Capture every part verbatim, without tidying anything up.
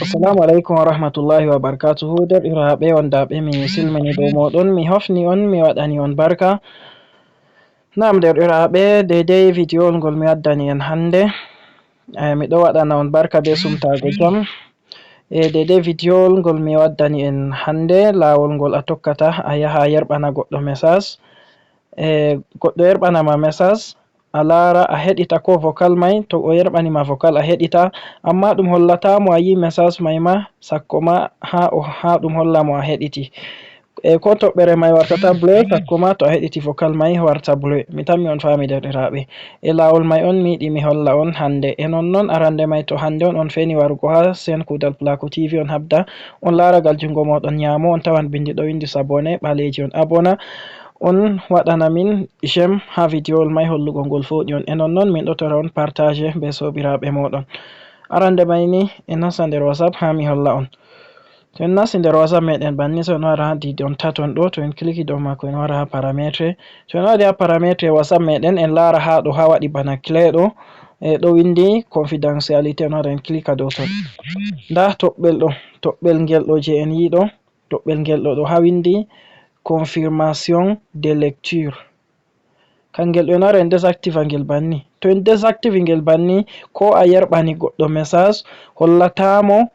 Assalamu alaikum wa rahmatullahi wa barakatuhu. Derɗiraaɓe wondaaɓe, mi silmini dow mooɗon, mi hofni on, mi waɗani on barka. Naam, derɗiraaɓe, deydey vidiyowol ngol mi waddani en hannde. Eh, miɗo waɗana on barka be sumtaago jam. E deydey vidiyowol ngol mi waddani en hannde, laawol ngol a tokkata, a yaha a yerɓana goɗɗo message. E goɗɗo yerɓana ma message, a laara, a heɗita ko vocal may, to o yerɓani ma vocal, a heɗita, amma ɗum hollata mo a yi message may ma, sakko ma haa o, haa ɗum holla mo a heɗiti. E ko toɓɓere may wartata bleu, sakko ma to a heɗiti vocal may warta bleu. Mi tammi on faami, derɗiraaɓe. E laawol may on mi yiɗi mi holla on hannde. E non non arande may, to hannde on, on feni warugo haa Sen Kudal Plaku T V, on habda, on laara gal junngo mooɗon nyaamo, on tawan binndi ɗo winndi s'abonner, ɓaleeji, on abona, on waɗana min j'aime haa vidiyowol may hollugo ngol fooɗi on. E non non min ɗo tora on partage be soobiraaɓe mooɗon. Arande may ni, en nasta nder WhatsApp haa mi holla on. To en nasti nder WhatsApp meɗen banni, so en wara haa didi on taton ɗo, to en kliki dow maako, en wara haa parametre. To en wari haa parametre WhatsApp meɗen, en laara haa ɗo, haa waɗi bana clé ɗo, e ɗo winndi confidentialité, en wara en klika dow ton. Nda toɓɓel ɗo, toɓɓel ngel ɗo je en yi ɗo, toɓɓel ngel ɗo, ɗo haa winndi confirmation de lecture. Kangel ɗo en wara en désactiva ngel banni. To en désactivi ngel banni, ko a yerɓani goɗɗo message, hollata mo,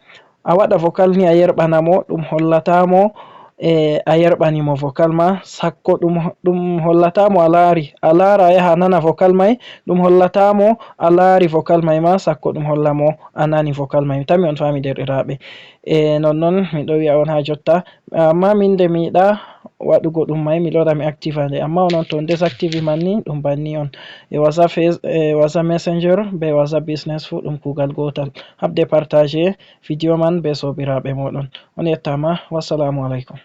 a waɗa vocal ni a yerɓana mo, ɗum hollata mo, e a yerɓani mo vocal ma, sakko ɗum, ɗum hollata mo a laari. A laara, a yaha a nana vocal may, ɗum hollata mo a laari vocal may ma, sakko ɗum holla mo a nani vocal may. Mi tammi on faami, derɗiraaɓe. E non non, miɗo wi'a on haa jotta, amma min de mi yiɗa waɗugo ɗum may, mi lora mi activa nde. Amma onon to on désactivi man ni, ɗum banni on. E WhatsApp Face-, e WhatsApp Messenger be WhatsApp Business fu ɗum kuugal gootal. Habde partage video man be soobiraaɓe mooɗon. On yettaama. Wassalamu alaikum.